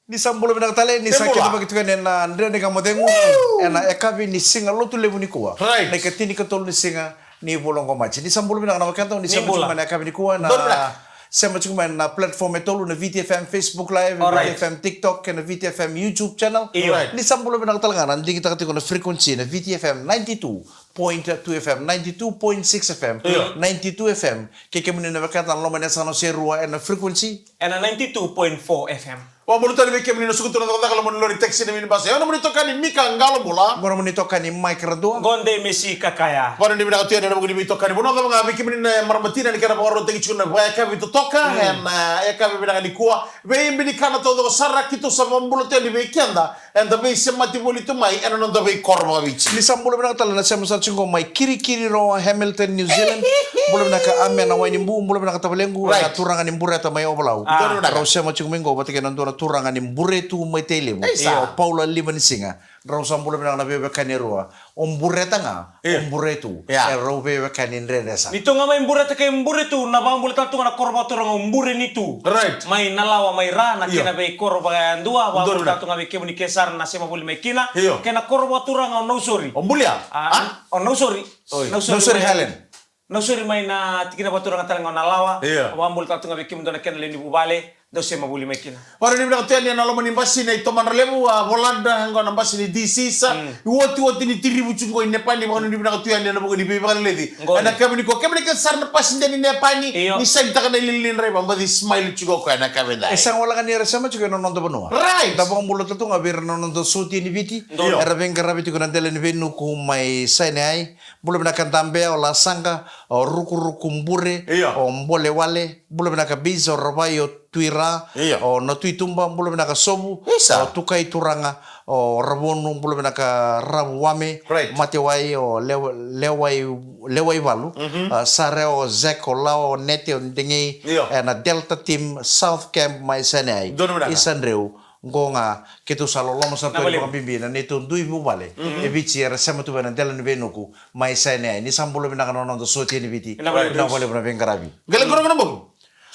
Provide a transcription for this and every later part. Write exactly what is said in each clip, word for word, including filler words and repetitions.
Ni sa bula vinaka tale, ni sa kidavaki tiko yani ena Dredre Ga Mo Cegu. Ena yakavi ni siga Lotulevu nikua. Right. Na ikatinikatolu ni siga ni vula oqo o Maji. Ni sa bula vinaka na wekada, ni sa bula mai na yakavi nikua na sema tiko mai na platform e tolu, na V T F M Facebook Live, V T F M TikTok, kei na V T F M YouTube channel. Right. Ni sa bula vinaka tale ga na digitaka tiko na frequency na V T F M ninety-two point two F M, ninety-two point six F M, ninety-two F M. Kei kemuni na wekada na loma ni yasana se rua ena frequency. Ena ninety-two point four F M. Vakabula tale vei kemuni na suka tu na cakacaka loma ni lori, taxi, na minibus. Io, nomuni itokani Mika Qalobula. Qo nomuni itokani Mike Radua. Qo Demesi Kakaya. Vanuinui vinaka tu yani ena vuku ni veitokani. Vanua cava ga vei kemuni na marama tina ni kena vakarotaki tiko na vakayakavi totoka. Ena yakavi vinaka nikua. Veibinikana taucoko sara keitou sa vakabula tu yani vei keda. Eda veisemati voli tu mai ena noda veikoro vakaviti. Ni sa bula vinaka tale na sema sara tiko mai Kirikiriroa, Hamilton, New Zealand. Bula vinaka Amena Wainibu, bula vinaka tavalequ, na turaga ni Bureta mai Ovalau. Rau sema tiko mai qo vata kei na dua na turaga ni Buretu mai Tailevu. Io, Paula Livanisiga. Rau sa bula vinaka na veiwekani e rua. O Bureta ga, o Buretu. E rau veiwekani Dredre sara. Ni tu ga mai Bureta kei Buretu, na vakabula tale tu ga na koro vakaturaga o Burenitu. Right. Mai Nalawa mai Ra, na kena veikoro vakayadua, vakabula tale tu ga vei kemuni ke sara na sema voli mai kina. Io. Kei na koro vakaturaga o Nausori. O Bulia? O Nausori. Nausori Highland. Nausori mai na tikina vakaturaga tale ga o Nalawa. Io. Vakabula tale tu ga vei kemudou na kena lewe ni vuvale. Dou sema voli mai kina. Vanuinui vinaka tu yani ena loma ni basi na itomadra levu, a volada, qo na basi ni D C sa. Iotioti ni tirivu tiko qo i Nepani, vanuinui vinaka tu yani ena vuku ni veivakaleleci. Ena yakavi nikua, kemuni ke sara na pasija ni Nepani, ni sa itaka na ilili ni draiva, baci smile tiko o koya ena yakavi edai. E sa gole ga ni era sema tiko ena noda vanua. Right. Da vakabula tale tu ga vei ira na noda sotia ni Viti. Era veiqaravi tiko na dela ni veinuku mai Sinai. Bula vinaka Dabea, o Lasaqa, o Rukuruku Bure, o Bolewale. Bula vinaka Biza, o Ravai, o Tuira, o Natuituba, bula vinaka Sovu, o Tukai Turaga, o Ravonu, bula vinaka Ravu Wame, Matewai, o Lewai, Lewai Valu, Sare, o Zek, o Lawa, o Nete, o Degei, ena Delta Team, South Camp, mai Sinai, Isadreu, qo ga, keitou sa loloma sara tu vakabibi na neitou dui vuvale, e Viti era sema tu vei na dela ni veinuku, mai Sinai, ni sa bula vinaka na noda sotia ni Viti, na valevu na veiqaravi. Qele qoroqo na bogi.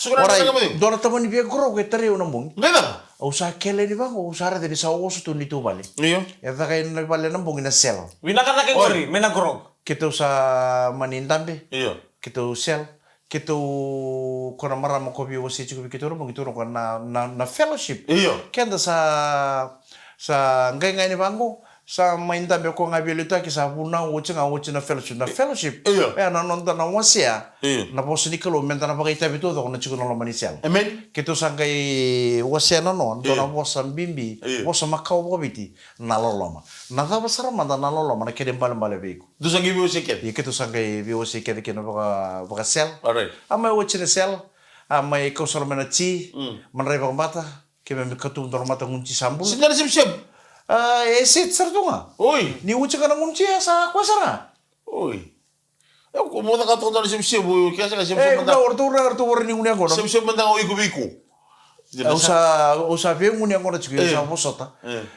Orait, dua na tamani via qoroqo e tarai au na bogi. Qai cava? Au sa kele ni vaqo, au sa raica ni sa oso tu ni tu vale. Io. E caka ina vale na bogi na sel. Vinaka cake qori, me na qoroqo. Keitou sa mani dabe. Io. Keitou sel. Keitou ko na marama ko via wasei tiko vei keitou na bogi, keitou na ko na, na, na fellowship. Io. Keda sa, sa qai ga ni vaqo. Sa mai dabe o koya ga via liutaki, sa vunau oti ga, oti na fellowship. Na fellowship. Io. E na noda na wasea. Io. Na vosa ni Kalou, meda na vakaitavi taucoko na tiko na loma ni sel. Amen. Keitou sa qai wasea na noda na vosa bibi, vosa makawa vakaviti, na loloma. Na cava sara mada na loloma, na kena ibalebale vei iko? Dou sa qai veiwasei kece? Io, keitou sa qai veiwasei kece kina vaka, vakasel. Alright. A mai oti na sel, a mai kau sara mai na ti, madrai vakabata. Keimami katuba dua na matagunu ti sa bula. Sega na sevusevu. A, e set sara tu ga. Oi. Ni oti ga na gunu ti, e sa koya sara ga. Oi. E, ko mo caka toka dua na sevusevu, ke sega sevusevu mada. E, o ratou ra, o ratou ra ni gunu yaqona. Sevusevu mada ga o iko vei iko. Au sa, au sa veigunu yaqona tiko, au sa vosota.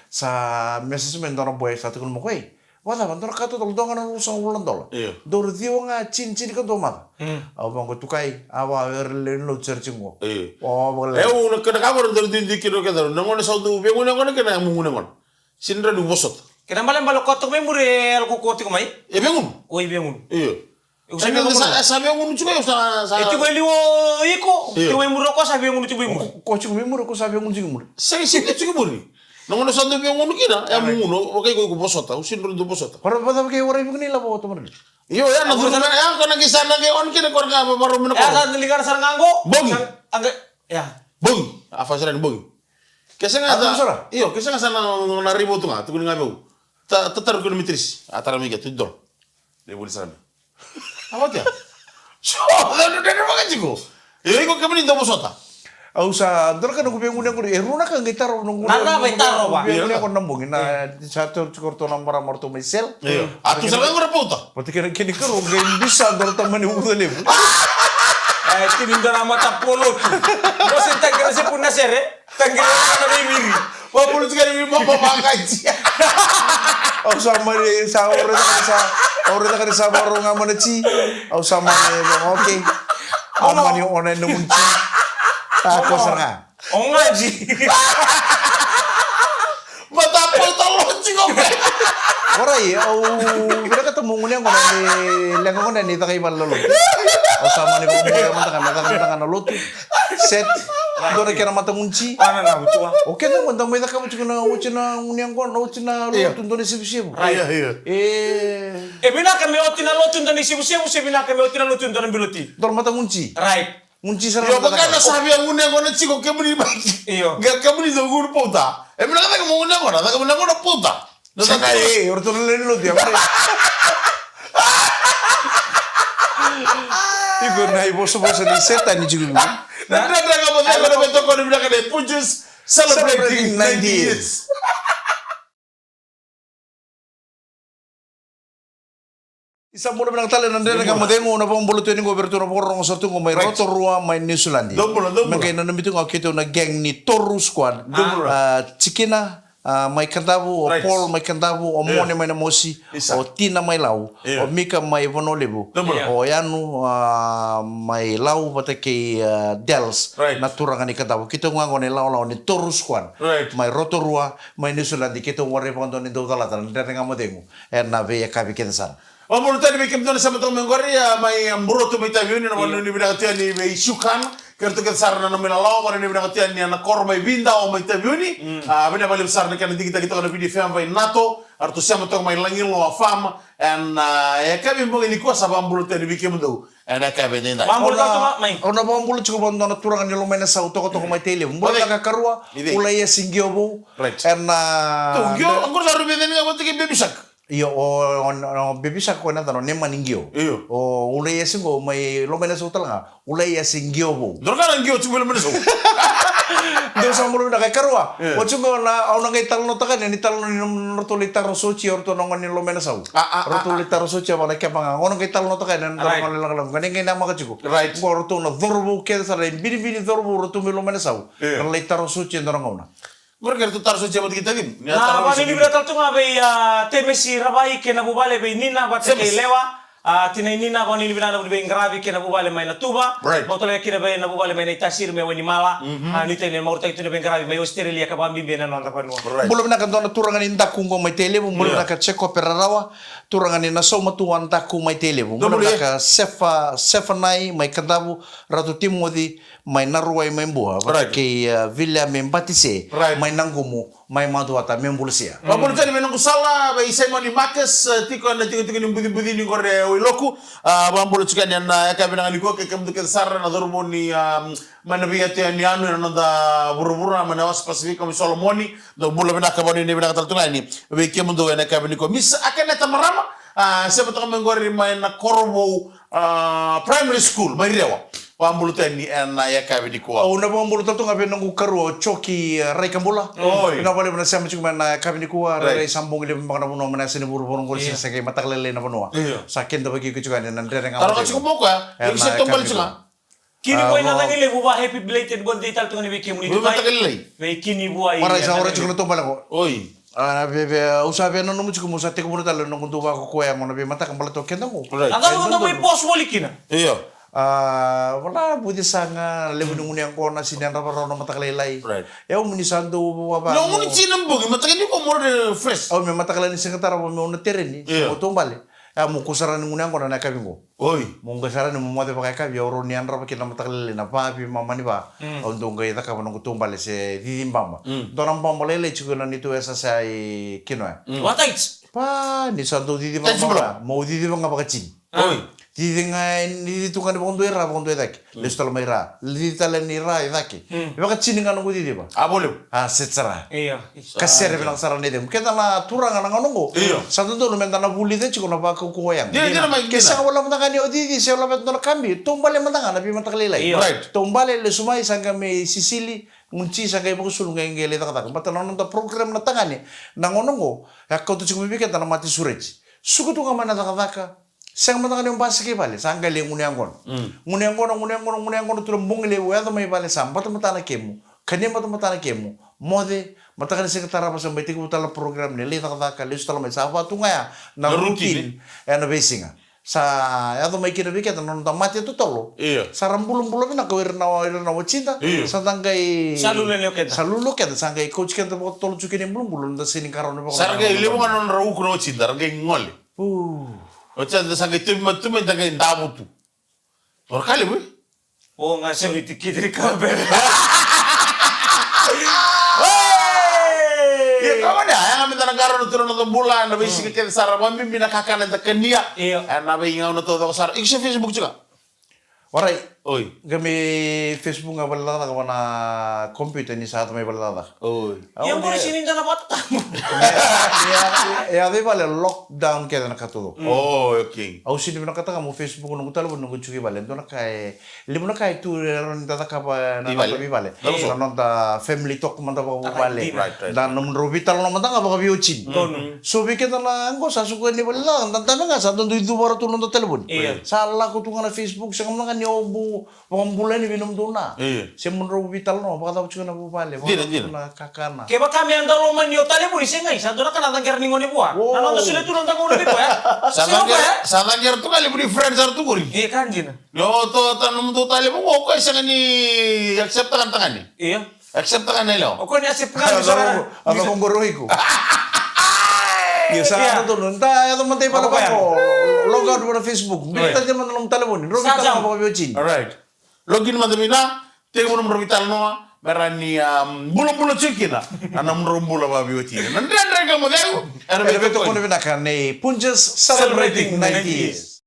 Sa message mai dua na boy, sa tukuna mai o koya. Vakacava, dua na ka totolo, dua ga na ruasagavulu na dola. Io. Dua na ciwa ga, tini, tini ka dua maca. Au vaqo, tukai, a va, era lewe ni lotu sara tiko qo. Io. O, vakalevu. E, au na ka, na ka qo, dua na duidui kina o keda. Na gone sa dau vegunu yaqona kei na yamugunu yaqona. Sega ni rawa ni vosota. Kena ibalebale o koya toka mai muri e yalo ko koya tiko mai. E vegunu? O i vegunu. Io. Sa vegunu tiko, sa, sa vegunu tiko, sa, sa. E tiko e liu o iko, io, tiko mai muri o koya sa vegunu tiko mai muri. Ko, ko tiko mai muri, ko sa vegunu tiko mai muri. Sega, sega tiko mai muri. Na gauna sa dau via gunu kina, e a mu gunu, o kai ko iko vosota, au sega ni dau vosota. Vara, vara, vara, vara, vara, vara, vara, vara, vara. Io, ya na duru, ya ko na kisa na ke on kina ko na ka vara, vara, vara. Ya sa liga na sara ga qo. Bogi. Sa, anga, ya. Bogi. A fa sara ni bogi. Ke sega sa, io, ke sega sa na, na rivo tu ga, tukuni ga veu. Ta, ta taru kina mitrisi. A tara mai ke tu dol. Dei voli sara mai. A vatia. So, da, da, da, da, vaka tiko. E, iko kemuni dau vosota. Au sa, dua na ka noqu via gunu yaqona, e rua na ka qai tarova noqu, na, na, noqu, via gunu yaqona na bogi, na, sa tiko ratou na marama ratou mai sel. Io. A tu sara ga qo na pauta. Vata kei na kena ikarua qai bisa dua na tamani uca levu. E, tini dua na mata polo tu. Qo se taki na sepu na sere. Taqiri na veiviri. Vakabula tiko ni veimama vakaiti. Au sa mani, sa, au raica ni sa, au raica ni sa vakarau ga mai na ti. Au sa mani, okay. Au mani ona e nomu ti. A, ko sara ga. O gaji. Warai, au vinakata mo gunu yaqona ni leqa gona ni caka i vale na lotu. Au sa mani vakamuria mada ga me caka mada ga na lotu. Set. Dua na kena mataguci. Ana na vutua. O keda mo da mai cakava tiko na oti na gunu yaqona, oti na lotu, dua na isevusevu. Io, io. E. E vinaka me oti na lotu dua na isevusevu, se vinaka me oti na lotu dua na biloti. Dua na mataguci. Right. Guci sara. Io, na vaka na savi a gunu yaqona tiko kemuni mai. Io. Ga kemuni dau gunu pauta. E vinaka cake mo gunu yaqona, caka mo gunu yaqona pauta. Na sega, e, o ratou na lewe ni lotu ya. Iko na ivosavosa ni Setani tiko. Na dredre ga mo caka na me tokoni vinaka na Punjas celebrating ninety years. Ni sa bula vinaka tale na Dredre Ga Mo Cegu, na vakabula tu yani qo vei iratou na vakarorogo sara tu qo mai Rotorua, mai Niusiladi. Me qai nanumi tu ga o keitou na gang ni Toru Squad. Tikina, a, mai Kadavu, o Paul mai Kadavu, o Mone mai Namosi, o Tina mai Lau, o Mika mai Vanua Levu, o Yanu, a, mai Lau vata kei, a, Dels, na turaga ni Kadavu. Keitou ga qo na ilawalawa ni Toru Squad mai Rotorua, mai Niusiladi, keitou warai vakadua ni dau calata na Dredre Ga Mo Cegu ena veiyakavi kece sara. Vakabula tale vei kemudou na sema toka mai qori, a, mai, a, Burotu mai Taveuni, na vakanuinui vinaka tu yani vei Shukan, kei ratou kece sara na noma ilawalawa, vakanuinui vinaka tu yani na koro mai Vidawa mai Taveuni. A, vinaka vakalevu sara na kena digitaki toka na Viti F M vei Nato, a ratou sema toka mai Lagiloa Farm, ena, a, yakavi bogi nikua. Sa vakabula tu yani vei kemudou ena yakavi edaidai. Au na vakabula tiko vakadua na turaga ni Lomainasau, toka toka mai Tailevu. Bula vinaka karua, Ulaiasi Qio Vou. Ena, a, Qio, qo sa rui vei cani ga vata kei Baby Shark. Io, o, o, o Baby Shark ko na yacana o Nemani Qio. Io. O Ulaiasi qo mai Lomainasau tale ga. Ulaiasi Qio Vou. Dua ga na Qio tiko mai Lomainasau. Dou sa bula vinaka karua. Oti qo na, au na qai talanoataka yani na italanoa ni nodratou lai taro sotia o ratou na gone ni Lomainasau. A, a, a, ratou lai taro sotia vaka na keba ga. Au na qai talanoataka yani na nodratou gone lagalaga. Qai qai namaka tiko. Qo o ratou na cauravou kece sara, e binibini cauravou o ratou mai Lomainasau. Io. Ra lai taro sotia e dua na gauna. Qori kei ratou taro sotia vata kei tacimu. Na vakanuinui vinaka tale tu ga vei, a, Temesi Ravai kei na vuvale, vei Nina vata kei Lewa. A, tinai Nina, vakanuinui vinaka na veiqaravi kei na vuvale mai Natuva. Right. Vakatalega kina vei na vuvale mai Naitasiri mai Wainimala. A, nuitaki ni maurutaki tu na veiqaravi mai Australia ka vakabibi ena noda vanua. Right. Bula vinaka dua na turaga ni Daku qo mai Tailevu. Bula vinaka Jekope Rarawa, turaga ni Nasaumatua, Daku mai Tailevu. Bula vinaka Sefa, Sefanai mai Kadavu, Ratu Timoci mai Naruwai mai Bua, vata kei, a, Viliame Batise mai Naqumu, mai Macuata, me bula sia. Vakabula tale mai noqu sala vei Simoni Marcus, e, tiko ena tikotiko ni bucibuci ni qori e Wailoku. A, vakabula tiko yani ena yakavi vinaka nikua kei kemudou kece sara na cauravou ni, a, mai na veiyatu yanuyanu ena noda vuravura mai na wasa Pasifika mai Solomoni. Dou bula vinaka, vakanuinui vinaka tale tu ga yani vei kemudou ena yakavi nikua. Miss Akeneta Marama, a, sema toka mai qori mai na Korovou, a, Primary School mai Rewa. Vakabula tu yani ena yakavi nikua. Au na vakabula tale tu ga vei noqu karua o Joki, e, Raikabula. Oi. Vinaka vakalevu na sema tiko mai na yakavi nikua. Right. Rairai sa bogi levu beka na vanua mai na yasa ni vuravura qori, se qai mataka lailai na vanua. Io. Sa kidavaki iko tiko yani na Dredre Ga Mo Cegu. Tiko mo koya. Ena yakavi nikua. Kini Vua i Nacagi Levu, va happy belated birthday tale tu ga ni vei kemuni. Vei mataka lailai. Vei Kini Vua i Nacagi Levu. Oi. A, na veve, au sa via nanuma tiko mo sa tekivuna tale na noqu dau vakakoya qo na veimataka baleta o keda qo. Right. A cava o dau mai post voli kina? Io. A, wala vuci saga, levu ni gunu yaqona, sega ni yadrava rawa na mataka lailai. Right. E au mani sa dau vava. Na gunu tina bogi, mataka ni ko mo re fresh. Au me mataka lailai ni sega tarava meu na tereni. Io. Mo taubale. E a mo kusara ni gunu yaqona na yakavi qo. Oi. Mo qai sara ni mo moce vakayakavi, au rawa ni yadrava kina na mataka lailai na va veimama ni va. Mm. Au dau qai cakava noqu taubale se cici baba. Mm. Dua na baba lailai tiko na neitou yasayasa i Kinoya. Mm. What height? Pa, ni sa dau cici vakababa. Mo cici vaka vakatini. Oi. Cici ga, ni cici tu ga ni vakadua i ra, vakadua i cake. Mm. Lesu tale mai ra. Cici tale ni ra i cake. Mm. Vakatini ga noqu ciciva. A, vo levu. A, set sara. Io. Ka sere vinaka sara na icegu. Keda na turaga na gauna oqo. Io. Sa dodonu meda na vulica tiko na vakaukauwa yago. Dina, dina, mai, dina. Ke sega wale mada ga ni o cici se o laveta dua na ka bibi, taubale mada ga na veimataka lailai. Io. Right. Taubale, lesu mai, sa qai mai sisili, guci, sa qai vakasulu, qai qai lai cakacaka. Baleta na noda program na tagane na gauna oqo, e a kauta tiko mai vei keda na mate sureti. Suka tu ga mai na cakacaka. Sega mada ga ni o basika i vale, sa qai lai gunu yaqona. Mm. Gunu yaqona, gunu yaqona, gunu yaqona tu na bogi levu, o yaco mai vale sa batabata na kemu, kania batabata na kemu, moce, mataka ni siga tarava sa mai tekivu tale na program ni lai cakacaka, lesu tale mai, sa va tu ga ya na routine ena veisiga. Sa yaco mai kina vei keda na noda mate totolo. Io. Sa ra bulabula vinaka o ira na, o ira na watchida. Io. Sa da qai sa lulu yani o keda. Sa lulu o keda, sa qai kauti keda vakatotolo tiko kina i bulabula, da sega ni qarauna vaka. Sa ra qai levu ga na nodra uku na watchida, ra qai gole. Uu. Watchida sa qai tevi matu mai, da qai davo tu. Ora ka levu, e? O ga sega ni tikiti ni ka bere. Ia, ka gone, a yaga me da na qarauna tu na noda bula ena veisiga kece sara, vakabibi na kakana eda kania. Io. Ena veigauna taucoko sara. Iko se Facebook tiko? Warai. Oi. Qai mai Facebook ga vale cakacaka, vaka na computer ni sa yaco mai vale cakacaka. Oi. Ia, qori sini dana vata. Ia, ia, ia, vale lockdown kece na ka taucoko. Oh, okay. Au sini vinakataka mo Facebook noqu talevoni noqu tiko i vale. Dua na ka e, levu na ka e tu e rawa ni da cakava na noda veivale. Na noda family talk mada vakavuvale. Right, right. Da nomudrau veitalanoa mada ga vakaveiwatchini. So vei keda na qo sa suka ni vale la, da dabe ga sa dodonu i cuva ratou na noda talevoni. Sa lako tu ga na Facebook, sega mada ga ni o bu vakabula yani vei nomudou na. Io. Se mudrau veitalanoa, vakacava tiko na vuvale, dina, vakacava tiko na kakana. Kevaka me dau lomani o talevoni, se qai sa dua na ka na caqera ni gone vua. Na noda solia tu na noda gauna vei koya. Sa caqera, sa caqera tu ga levu ni friends era tu qori. E ka dina. Lo to ta nomudou talevoni, o koya sega ni accept-taka na tagane. Io. Accept-taka na yalewa. O koya ni accept-taka na yalewa. Ia sa dodonu da yaco mada i vale vaqo. Log out vua na Facebook. Right. Biuta mada na nomu talevoni. Drau veitalanoa vakaveiwatchini. Alright. Login mada vei na, tekivu nomudrau veitalanoa, me rawa ni, um, bulabula tiko kina na nomudrau bula vakaveiwatchini. Na Dredre Ga Mo Cegu, ena veitokoni vinaka nei Punjas, celebrating ninety years.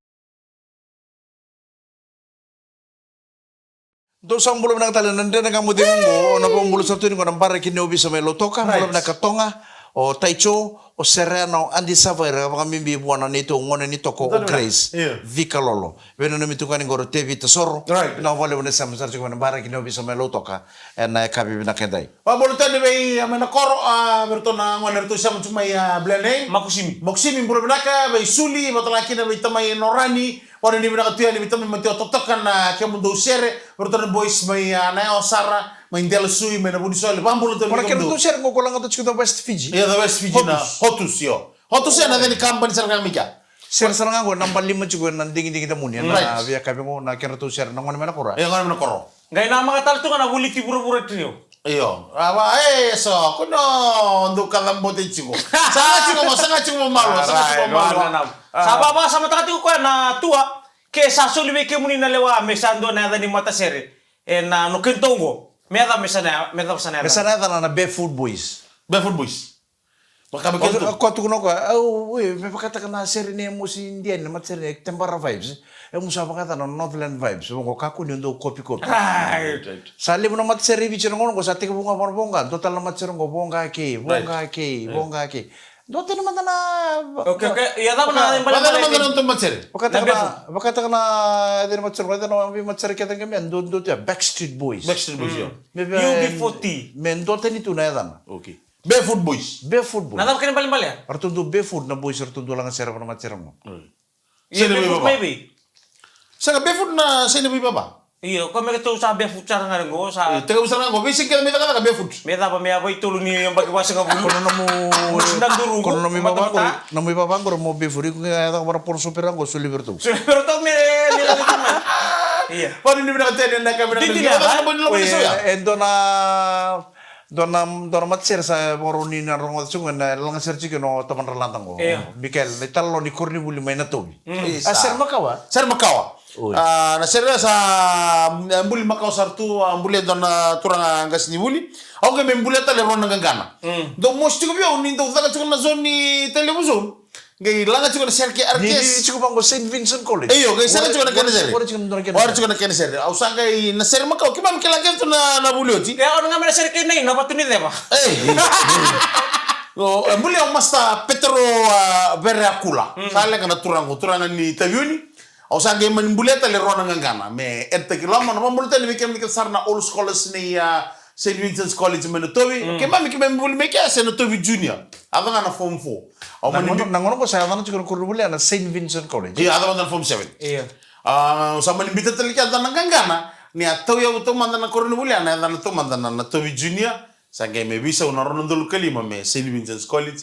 Dou sa bula vinaka tale na Dredre Ga Mo Cegu qo, na vakabula sara tu ni qo na baraki ni ovisa mai Lautoka, bula vinaka Toga, o Taicho, o Serena, o Adi Savaira, vakabibi vua na neitou gone ni toko o Grace Vikalolo. Veinanumi tu ga ni qo o Tevita Soro. Right. Na vakalevu na sema sara tiko mai na baraki ni ovisa mai Lautoka ena yakavi vinaka edai. Vakabula tale vei, a, mai na koro, a, vei ratou na gone ratou sema tu mai, a, Blenheim. Makusimi. Makusimi, bula vinaka, vei Suli, vakatalega kina vei tamai Norani, vakanuinui vinaka tu yani vei tamai Matio Totoka na kemudou sere, vei ratou na boys mai, a, na yawa sara, mai Delasui, mai na Vunisole, vakabula tale vei kemudou. Kemudou sere qo ko lagata tiko the West Fiji. Io, the West Fiji na Hotus. Hotus, io. Hotus e na yaca ni company sara ga mai kea. Sere sara ga qo, naba lima tiko ena digidigi damuni, ena veiyakavi qo na kedratou sere na gone mai na koro. Io, gone mai na koro. Qai namaka tale tu ga na Vulici Vuravura Trio. Io. A va, e, so, kua ni dou kacabote tiko. Saga tiko mo, saga tiko mo Malua, saga tiko mo Malua. Sa vavasamataka tiko koya na tua, ke sa soli vei kemuni na lewa me sa dua na yaca ni matasere. Ena noda kena tou qo. Me yaca, me sa na, me yaca, me sa na yaca. Me sa na yaca na Barefoot Boys. Barefoot Boys. Vaka me keitou. Koya tukuna o koya, au, e, me vakataka na sere ni mosi India, na matasere ni Tebara Vibes. E, au sa vakayacana na Northland Vibes. Vaqo, kakua ni dou kopikopi. Right, right. Sa levu na matasere e Viti ena gauna qo, sa tekivu ga vaqo, dua tale na matasere qo, voqa kei, voqa kei, voqa kei. Dua tani mada na. Okay, okay. Ia, cava na, vaka, vaka, vaka, vaka na matasere. Vakataka na, vakataka na, e, na matasere, vakataka na veimatasere kece ga me, dua, dua tani, Backstreet Boys. Backstreet Boys, io. Me vei U B forty. Me dua tani tu na yacana. Okay. Barefoot Boys. Barefoot Boys. Na cava kena ibalebale? Eratou dau barefoot na boys, eratou dau laga sere vaka na matasere qo. Ia, barefoot mai vei? Sega, barefoot na saina vei vava. Io, ko me keitou sa barefoot sara ga qo, sa. Io, tekivu sara ga qo, veisiga kece me cakacaka barefoot. Me cava, me yava i tolu ni yabaki vasagavulu. Ko na nomu, ko na nomu ivava qori, nomu ivava qori mo barefoot, iko qai caka vaka na polo sopera qo, soli vei iratou. Soli vei iratou me, me caka tu mai. Io. Vakanuinui vinaka tale na ka vinaka. Dina, e dua na Dua na, dua na matasere sa vakarau ni na rogoca tiko, na laga sere tiko na tavadra lada qo. Io. Mikael, na italanoa ni koronivuli mai Natovi. Mm. A, sere makawa? Sere makawa. Oi. A, na sere sa, a, buli makawa sara tu, a, buli e dua na turaga qasenivuli. Au qai mai bulia tale rua na qaqana. Mm. Dau mosi tiko vei au ni dau caka tiko na zone ni Tailevu Zone. Qai laga tiko na sere kei R K S. Ni, ni tiko vaqo Saint Vincent College. Io, qai sere tiko na kena sere. Ora tiko na kena sere. Ora tiko na kena sere. Au sa qai na sere makawa, keimami kila kece tu na, na vuli oti. E, au na ga mai na sere kei na, na Vatu ni Ceva. Ei. O, e, buli au Master Petero, a, Vereakula. Mm. Sa leqa na turaga, turaga ni Taveuni. Au sa qai mani bulia tale rua na qaqana. Me editaki loma, na vabula tale vei kemuni kece sara na old scholars ni, a, Saint Vincent's College mai Natovi. Mm. Keimami, keimami vuli mai kea se Natovi Junior. A yaco ga na form four. Au mani bi- Na gauna qo sa yaco na tiko na koronivuli ya na Saint Vincent College. Io, a yaco mada na form seven. Io. A, sa mani biuta tale kea dua na qaqana, ni a tauyavu taumada na koronivuli ya, na yacana taumada na Natovi Junior, sa qai me veisau na rua na udolu ka lima me Saint Vincent's College.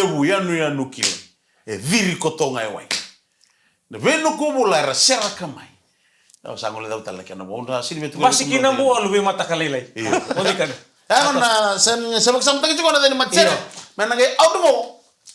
levu, yanuyanu kila. E ciri koto ga e wai. Na vei Nukuvula era seraka mai. Au sa gole cau tale na kena vou, na sini vei tu. Basi ki na bua, luve mataka lailai. Io. O dikana. Ia, na, se, se vakasamataki tiko na ceni matsere. Io. Me na qai out mo.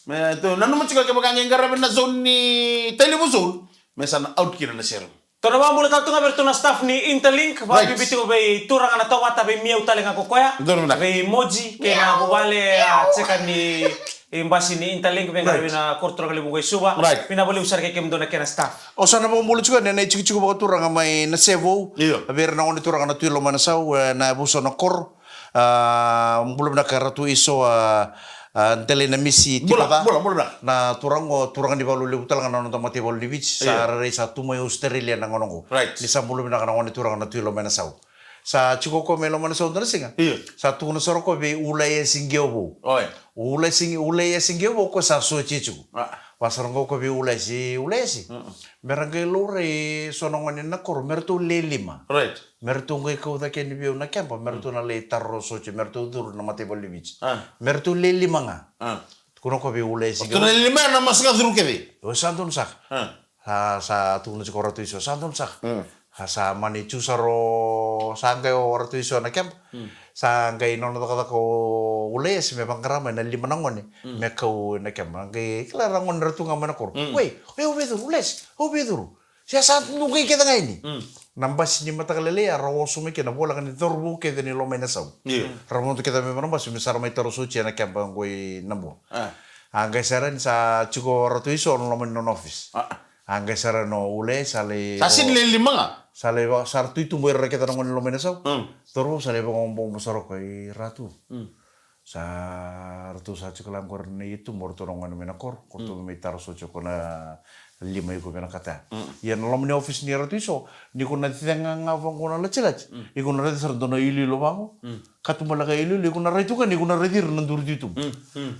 Me tu, nanuma tiko kevaka qai qaravi na zone ni Tailevu zone. Me sa na out kina na sere. Tou na vakabula tale tu ga vei iratou na staff ni Interlink, right, vakabibi tiko vei turaga na Tovata, vei Miau tale ga ko koya. Donu vinaka. Vei Moji, kei na vuvale, a, seka ni, e, basi ni Interlink, vei, right, qaravi na koro turaga levu qo i Suva. Right. Vinaka vakalevu sara kei kemudou na kena staff. O sa na vakabula tiko, ne na itikotiko vakaturaga mai Nasevou. Io. Vei ira na gone turaga na Tui Lomainasau, e, na yavusa na koro. A, bula vinaka Ratu Iso, a, a, delai na misi tiko ca. Bula, bula, bula vinaka. Na turaga qo, turaga ni valu levu tale ga na noda mataivalu ni Viti. Sa, io, rairai sa tu mai Australia na gauna qo. Right. Ni sa bula vinaka na gone turaga na Tui Lomainasau. Sa tiko ko mai Lomainasau dua na siga. Io. Sa tukuna sara ko vei Ulaiasi Qeovou. Oi. Ulaiasi, Ulaiasi Qeovou ko sa sotia tiko. A. Vaka sara qo ko vei Ulaiasi, Ulaiasi. Mm-mm. Me ra qai laurai so na gone na koro, me ratou le lima. Right. Me ratou qai kau cake yani vei au na keba, me ratou na lai taro sotia, me ratou curu na mataivalu ni Viti. A. Me ratou le lima ga. A. Tukuna ko vei Ulaiasi. Ratou na le lima na masu ga curu kece. O sa donu saka. A. Sa, sa tukuna tiko o Ratu Iso, sa donu saka. Mm. A sa mani tu sara o, sa qai o Ratu Iso na keba. Mm. Sa qai nona cakacaka o Ulaiasi me vaqara mai na lima na gone. Mm. Me kau na keba. Qai kila ra gone ra tu ga mai na koro. Mm. Wei, wei, au via curu, Ulaiasi, au via curu. Sia sa tu qai kece ga yani. Mm. Na basi ni mataka lailai, a ra oso mai kina, voleka ni cauravou kece ni Lomainasau. Io. Ra vodo kece mai na basi, me sa ra mai taro sotia na keba qo i Nabua. A. A qai sara ni sa tiko o Ratu Iso na loma ni nona office. A. A qai sara no Ulaiasi sa lai. Sa sini le lima ga. Sa lai va, sa ratou i tuba ira kece na gone ni Lomainasau. Mm. Cauravou sa lai vakabobo sara ko i Ratu. Mm. Sa ratou sa tiko la qori na i tuba o ratou na gone mai na koro. Ko ratou, mm, mai taro sotia ko na lima iko vinakata. Mm. Ia na loma ni office ni Ratu Iso, ni ko na cega ga vaqo na latilati. Mm. Iko na raica sara dua na iloilo vaqo. Mm. Katubaleka iloilo, iko na rai tu ga ni iko na raici ira na duru tu i tuba. Mm. Mm.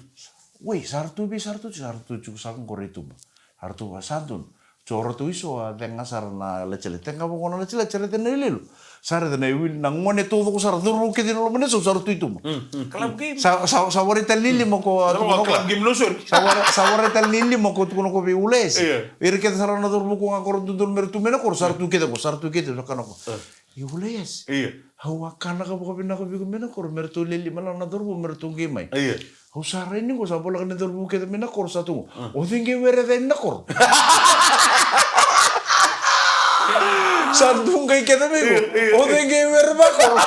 Wei, sa ratou vei, sa ratou, sa ratou tiko saka qori i tuba. Sa ratou va sa donu. So ratou Iso a cega sara na latilati. Cega vaqo na latilati, sa raica na iloilo. Sa raica na iwili, na gone taucoko sara, cauravou kece na Lomainasau, sa ratou i tuba. Mm, mm. Club game. Sa, sa, sa warai tale ni lima ko a, no, tukuna ko club game, no, sorry. Sa warai, sa warai tale ni lima ko tukuna ko vei Ulaiasi. Io. Ira kece sara na cauravou ko ga ko ra dodonu me ra tu mai na koro, sa ratou kece ko, sa ratou kece, sa kana ko. Io. I Ulaiasi. Io. Au a kanaka vakavinaka vei iko mai na koro, me ratou le lima la na cauravou, me ratou qai mai. Io. Au sa rai ni qo, sa voleka ni cauravou kece mai na koro, sa tu qo. Mm. O cei qai were ca yani na koro? Sa tu qai kece mai qo. Io, io. O cei qai were vakoro?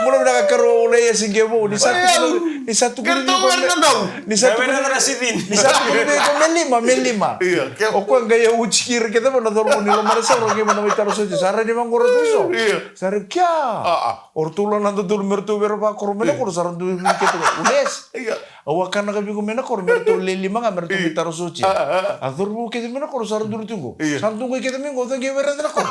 Bula vinaka karua Ulaiasi Qeovou, ni sa tukuni, ni sa tukuni vei iko me, ni sa tukuni vei iko me lima, me lima. Io, ke- O koya qai a uciki ira kece mai na cauravou ni Lomainasau, ra qai mai na mai taro sotia. Sa rai ni vaqo o Ratu Iso. Io. Sa rai kia. A, a. O ratou la na dodonu me ratou were vakoro mai na koro, sa ra dui kece ko. Ulaiasi. Io. Au a kanaka vei iko mai na koro, me ratou le lima ga, me ratou mai taro sotia. A, a, a. A cauravou kece mai na koro, sa ra duru tu qo. Io. Sa ra tu qo i kece mai qo, o cei qai were ca na koro?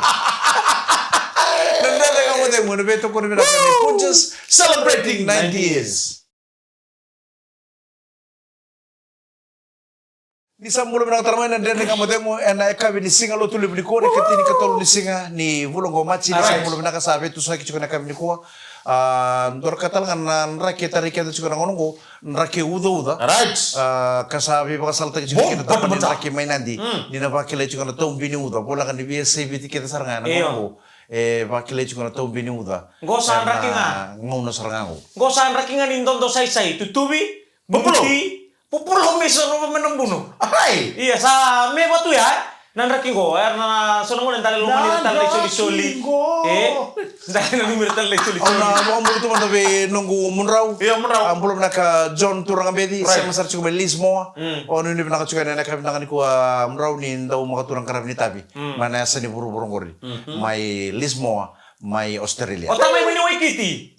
Na Dredre Ga Mo Cegu, na veitokoni vinaka ni Punjas, celebrating ninety years. Ni sa bula vinaka tale mai na Dredre Ga Mo Cegu ena yakavi ni Siga Lotulevu nikua, na ikatinikatolu ni siga ni vula qo o Maji. Ni sa bula vinaka, sa veitusa tiko ena yakavi nikua. A, dua na ka tale ga na draki e tarai keda tiko ena gauna qo, draki ucauca. Right. A, ka sa veivakasalataki tiko kina, tamani draki mai Nadi. Mm. Ni na vakilai tiko na tau bini uca, voleka ni veiyasai Viti kece sara ga ena gauna qo. E vakilai tiko na tau bini uca. Qo sa draki ga. Ena gauna sara ga qo. Qo sa draki ga ni dodo saisai, tutuvi, bubuti, pupulo me sorova mai na buno. Ai. Ia, sa me vatu ya, e? Na draki qo, era na so na gone dale lomani ira tale na isolisoli. E? Dale na lomani ira tale na isolisoli. Au na vakabula tu mada vei noqu mudrau. Io, mudrau. A, bula vinaka John Turaga Beci, sema sara tiko mai Lismore. O nuinui vinaka tiko yani ena yakavi vinaka nikua mudrau ni dau maka tu na qaravi ni tavi. Mai na yasa ni vuravura qori. Mai Lismore, mai Australia. O tamai mai ni Waikiti.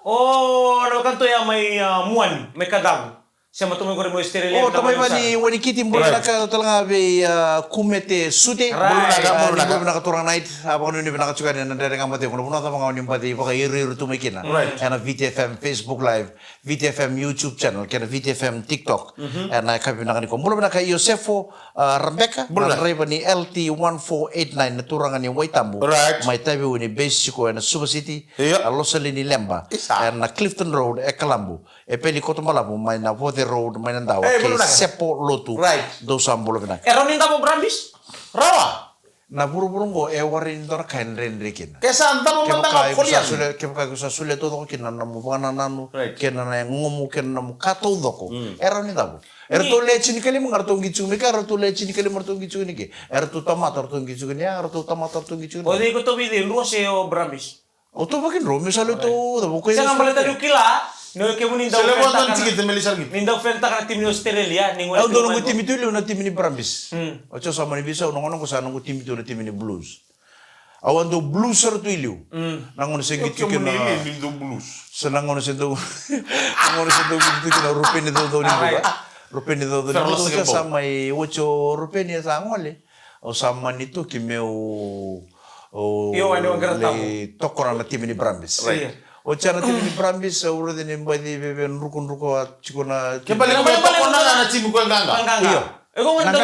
O, na wekana tu ya mai, a, Muani, mai Kadavu. Sema tu mai qori mai Australia. O, tamai mai ni Waikiti, bula vinaka tale ga vei, a, Kumete Sute. Bula vinaka, bula vinaka turaga Night. A, vakanuinui vinaka tiko yani na Dredre Ga Mo Cegu. Na vanua cava ga o ni baci vakairiiri tu mai kina. Ena Viti F M Facebook Live, Viti F M YouTube channel, kei na Viti F M TikTok. Ena yakavi vinaka nikua. Bula vinaka Iosefo, a, Rebeka, na draiva ni L T one four eight nine, na turaga ni Waitabu. Mai Taveuni, base tiko ena Suva City. Io. A Losalini Leba. Ena Clifton Road, e Kalabu. E Peli Kotobalavu, mai na Voce Road, mai na Dawa. Kei Sepo Lotu. Dou sa bula vinaka. E rawa ni davo Brabis? Rawa. Na vuravura oqo e warai ni dua na ka e dredre kina. Ke sa davo mada ga o Koliani. Kevaka iko sa solia taucoko kina na nomu vakanananu, kei na yagomu, kei na nomu ka taucoko. E rawa ni davo. Eratou lewe tinikalima ga ratou qi tiko mai ke, eratou lewe tinikalima ratou qi tiko ni ke. Eratou tamata ratou qi tiko ni ya, eratou tamata ratou qi tiko ni ya. O cei ko tauvi cei, Drua se o Brabis? O tauvaki Drua, me sa lewe taucoko. Sega baleta niu kila, ni o kemuni dau fenitaka na timi ni Australia, ni gole. Au dau noqu timi tu i liu na timi ni Brabis. O tiko sa mani visa, au noqu noqu sa noqu timi tu na timi ni Blues. Au a dau blues sara tu i liu. Na gauna se qito kina. Sa na gauna se dau. Na gauna se dau qito kina Rupeni Caucau ni Buka. Rupeni Caucau ni Buka sa mai oti o Rupeni sa gole. Au sa mani toki meu lei tokona na timi ni Brabis. Oti ya na timi ni Brabis, au raica ni baci veve drukadruka tiko na timi. Ke bale ko mai tokona ga na timi ko e qaqa. Io. E ko gona na,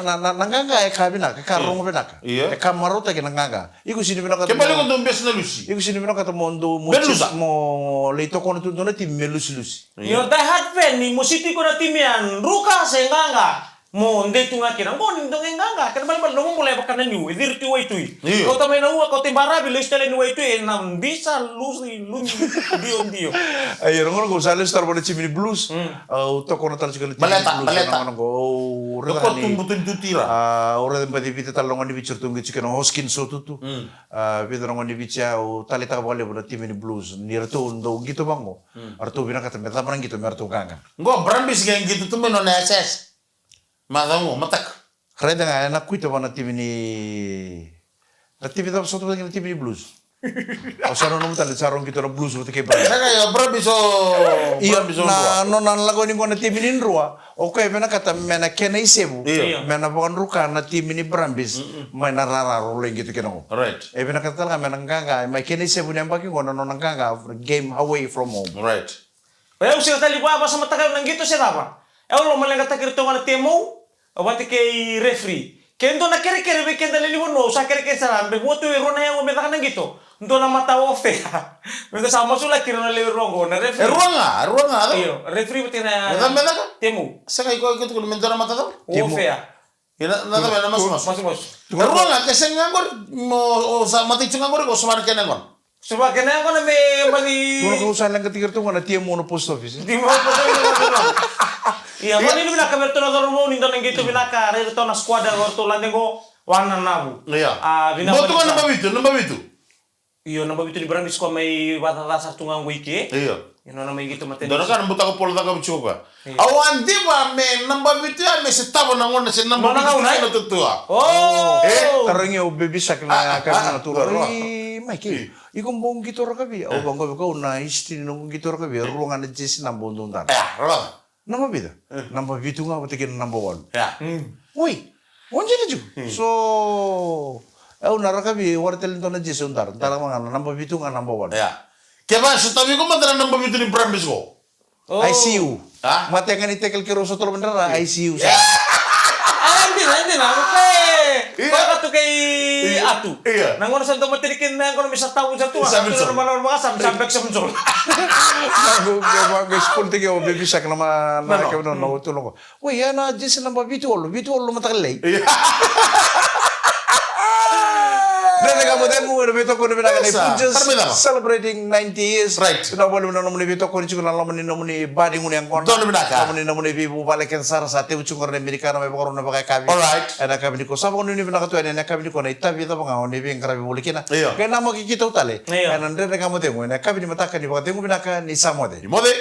na, na, na, na qaqa e ka vinaka, e ka rogo vinaka. Io. E ka marautaki na qaqa. Iko sini vinakata. Ke bale ko dou bese na lusi. Iko sini vinakata mo dou mo lei tokona tu dua na timi me lusilusi. Io, die hard fan ni mo siti iko na timi ya druka se qaqa. Mo dei tu ga kina. Qo ni dou qai qaqa. Kena balebale nomu bula e vaka na niu. E ciri tu i waitui. Io. Kauta mai na ua, kauta i baravi, lesu tale ni waitui, e na bisa lusi. Dio, dio. Ai, rogo, rogo, sa lesu tara vua na timi ni Blues. Au tokona tale tiko na timi ni Blues. Baleta, baleta. Rogo, rogo, au raica ni, a, au raica ni baci vica tale na gone ni Viti ratou qito tiko na Hoskins Sotutu. A, vica na gone ni Viti au taleitaka vakalevu na timi ni Blues. Ni ratou dau qito vaqo. Ratou vinakata me cava na qito me ratou qaqa. Qo Brabis qai qito tu mai nona S S. Macawa qo, mataka. Raica ga, ena kuita vua na timi ni, na timi cava sota vata kei na timi ni Blues. Au sa nanuma tale sa rogo qito na Blues vata kei Brabis. Saka io, Brabis o, io, Brabis o na Drua. Nona lako ni qo na timi ni Drua, o koya e vinakata me na kena isevu. Io. Me na vakadruka na timi ni Brabis. Mai na rara rau lai qito kina qo. Right. E vinakata tale ga me na qaqa, mai kena isevu ni yabaki qo na nona qaqa, game away from home. Right. O yau sega tale ni vakavasamataka au na qito se cava. Au lomaleqataki iratou ga na temou, au vata kei referee. Ke dua na kerekere vei keda na lewe ni vanua, au sa kerekere sara, be vua tu e rua na yago me caka na qito. Dua na mata ofea. Me da sa masulaki ira na lewe rua qo, na referee. E rua ga, e rua ga, a cava? Io, referee vata na temou. Sega iko, iko tukuna me dua na mata cava? Ofea. Ia na, na cava na masumasu? Masumasu. E rua ga, ke sega ga qori, mo, o sa matai tu ga qori, o sa vaka kena yaqona. Sa vaka kena yaqona me mani. Tukuna kau sa leqa tiko iratou ga na T M O na post office. T M O na post office. Ia, mani ni vinaka me ratou na cauravou ni dua na qito vinaka, rai ratou na squad, ratou lade qo, Wananavu. Ia. A, vinaka. Mo tu ga naba vitu, naba vitu. Io, naba vitu ni Brabis ko mai vakacaca sara tu ga qo i ke. Io. Io, nona mai qito mateni. Dua na ka na butako polo caka vuci ko koya. Io. Au a diva me naba vitu ya me se tava na gone se naba vitu na tutua. O. E? Tarogi au Baby Shark na ka na tu raro. Mai ke. Iko bau qito rakavi. Au vaqo vei kau na history ni noqu qito rakavi. Rua ga na jersey naba au dau dara. Naba vica? Naba vitu ga vata kei na naba walu. Ia. Oi, o dina tiko. So, au na rakavi, wara tale dua na jersey au dara. Dara ga na naba vitu ga naba walu. Ia. Kevaka e sotavi iko mada na naba vitu ni Brabis qo. I C U. A? Mate ga ni tackle keirau sota loma ni rara, I C U sa. A, e dina, e dina. Io. Vaka tu kei Atu. Io. Na gauna sa dau mateni kina na yaqona me sa tavu sa tu. Sa bek sa mujol. Vaqo, vaqo, vaqo, spoil tiko o Baby Shark na ma, na kevaka na, na tu loko. Oi, ya na jersey naba vitu walu, vitu walu mataka lailai. Io. Dredre Ka mo cegu ena veitokoni vinaka nei Punjas, Yes, sir. Ka me cava? Celebrating ninety years. Right. Na vale na nomuni veitokoni tiko na loma ni nomuni badi guni agona. Donu vinaka. Nomuni nomuni veivuvale kece sara sa tevu tiko qori na Amerikana mai vakarau na vakayakavi. All right. Ena yakavi nikua sa vakanuinui vinaka tu yani ena yakavi nikua na itavi cava ga o ni veiqaravi voli kina. Io. Qai namaki keitou tale. Io. Ena Dredre Ga Mo Cegu ena yakavi ni mataka ni vakacegu vinaka ni sa moce. Ni moce.